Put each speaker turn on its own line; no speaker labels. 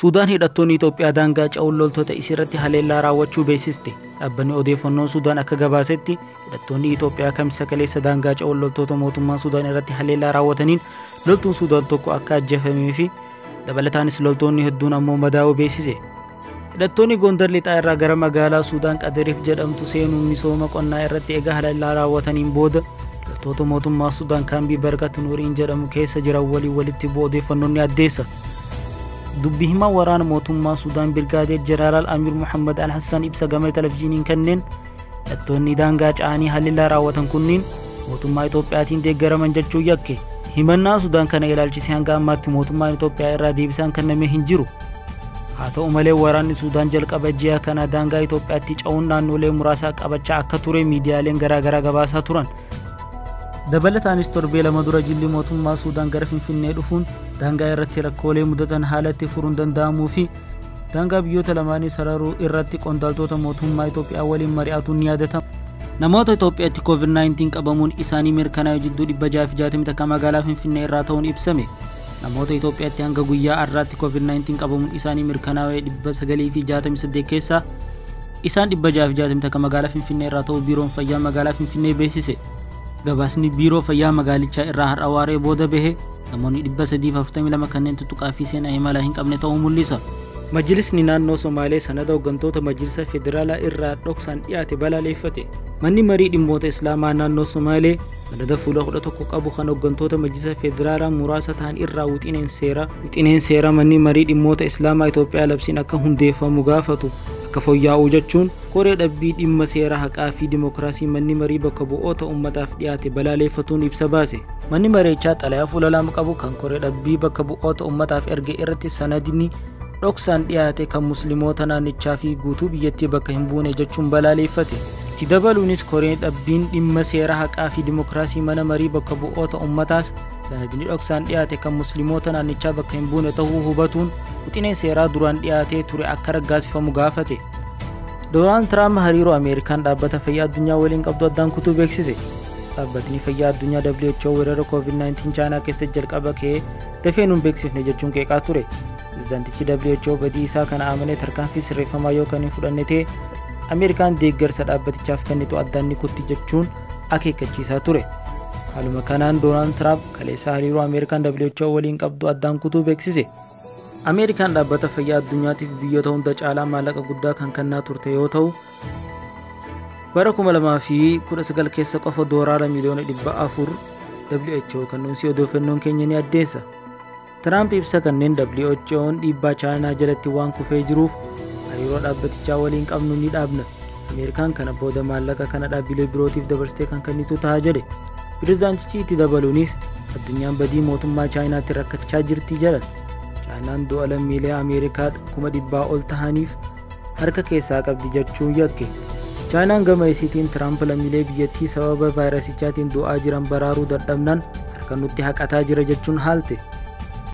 Suudaan hidhattoonni Itoophiyaa daangaa ce'uun loltoota isirratti haleellaa raawwachuu beeksiste. Dhaabbanni odeeffannoo Suudaan akka gabaasetti hidhattoonni Itoophiyaa kamisa kaleessa daangaa ce'uun loltoota mootummaa Suudaan irratti haleellaa raawwataniin loltuun Suudaan tokko akka ajjeefamee fi dabalataanis loltoonni hedduun ammoo madaa'uu beeksise. Hidhattoonni Gondar lixaa irraa gara magaalaa Suudaan Qadariif jedhamtu seenuun misooma qonnaa irratti eega haleellaa raawwataniin booda loltoota mootummaa Suudaan kaambii Barkat Nuuriin jedhamu keessa jiran waliin walitti bu'uu odeeffannoon ni addeessa. Dubbi himaa waraana mootummaa Suudaan Birgaadeer Jeneraal Amir Muhammad Al-Hassan ibsa gama televizyiiniin kenneen hidhattoonni daangaa ce'anii haleellaa raawwatan kunniin mootummaa Itoophiyaatiin deeggaraman jechuun yakke. Himannaa Suudaan kana ilaalchisee hanga ammaatti mootummaan Itoophiyaa irraa deebisaan kenname hin jiru. Haa ta'u malee waraanni Suudaan jalqaba ji'a kana daangaa Itoophiyaatti ce'uun naannolee muraasaa qabachaa akka ture miidiyaaleen garaagaraa gabaasaa turan. Dabalataanis torbee lama dura jilli mootummaa Suudaan gara Finfinnee dhufuun daangaa irratti rakkoolee mudatan haala itti furuun danda'amuu fi daangaa biyyoota lamaanii sararuu irratti qondaaltota mootummaa Itoophiyaa waliin mari'atuun ni yaadatama. Namoota Itoophiyaatti COVID-19 qabamuun isaanii mirkanaa'e jidduu 661 magaalaa Finfinnee irraa ta'uun ibsame. Namoota Itoophiyaatti hanga guyyaa har'aatti COVID-19 qabamuun isaanii mirkanaa'e 968 keessaa isaan 661 magaalaa Finfinnee irraa ta'uu Biiroon Fayyaa magaalaa Finfinnee beeksise. Gabaasni Biiroo Fayyaa magaalichaa irraa har'a waaree booda bahe namoonni 342 kanneen tuttuqaa fi seenaa imalaa hin qabne ta'uu mul'isa. Majlisni naannoo Somaalee sanada hooggantoota Majlisa Federaalaa irraa dhoksaan dhiyaate balaaleffate. Manni marii dhimmoota Islaamaa naannoo Somaalee sanada fuula 11 qabu kan hooggantoota Majlisa Federaalaa muraasa ta'an irraa wixineen seeraa manni marii dhimmoota Islaamaa Itoophiyaa labsiin akka hundeeffamu gaafatu akka fooyya'u jechuun koree dhabbii dhimma seera haqaa fi dimookiraasii manni marii bakka bu'oota uummataaf dhiyaate balaaleffatuun ibsa baase. Manni mareechaa xalayaa fuula 2 qabu kan koree dhabbii bakka bu'oota uummataaf erge irratti sanadni dhoksaan dhiyaate kan musliimoota naannichaa fi guutuu biyyattii bakka hin buune jechuun balaaleffate. Itti dabaluunis koreen dhabbiin dhimma seera haqaa fi dimookiraasii mana marii bakka bu'oota uummataas sanadni dhoksaan dhiyaate kan musliimoota naannichaa bakka hin buune ta'uu hubatuun wixineen seeraa duraan dhiyaatee ture akka raggaasifamu gaafate. Doonaald Tiraamp hariiroo Ameerikaan dhaabbata fayyaa addunyaa waliin qabdu addaan kutuu beeksise. Dhaabbatni fayyaa addunyaa WHO weerara COVID-19 Chaayinaa keessatti jalqaba ka'ee dafee nuun beeksifne jechuun qeeqaa ture. Pireezidaantichi WHO badii isaa kana amanee tarkaanfii sirreeffamaa yoo kan hin fudhanne ta'e Ameerikaan deeggarsa dhaabbatichaaf kennitu addaan ni kutti jechuun akeekkachiisaa ture. Haaluma kanaan Doonaald Tiraamp kaleessa hariiroo Ameerikaan WHO waliin qabdu addaan kutuu beeksise. Ameerikaan dhaabbata fayyaa addunyaatiif biyyoota hunda caalaa maallaqa guddaa kan kennaa turte yoo ta'u bara 2019 keessa qofa doolaara miliyoona 400 WHO kennuunsi odeeffannoon keenya ni addeessa. Tiraamp ibsa kanneen WHO'n dhiibbaa Chaayinaa jalatti waan kufee jiruuf hariiroo dhaabbatichaa waliin qabnu ni dhaabna. Ameerikaan kana booda maallaqa kana dhaabbilee birootiif dabarsitee kan kennitu ta'a jedhe. Pireezidaantichi itti dabaluunis addunyaan badii mootummaa Chaayinaatti rakkachaa jirti jedhan. Chaayinaan du'a lammiilee Ameerikaa 100,000 ol tahaniif harka keessaa qabdi jechuun yakke. Chaayinaan gama isiitiin Tiraamp lammiilee biyyattii sababa vaayirasichaatiin du'aa jiran baraaruu dadhabnaan harka nutti haqataa jira jechuun haalte.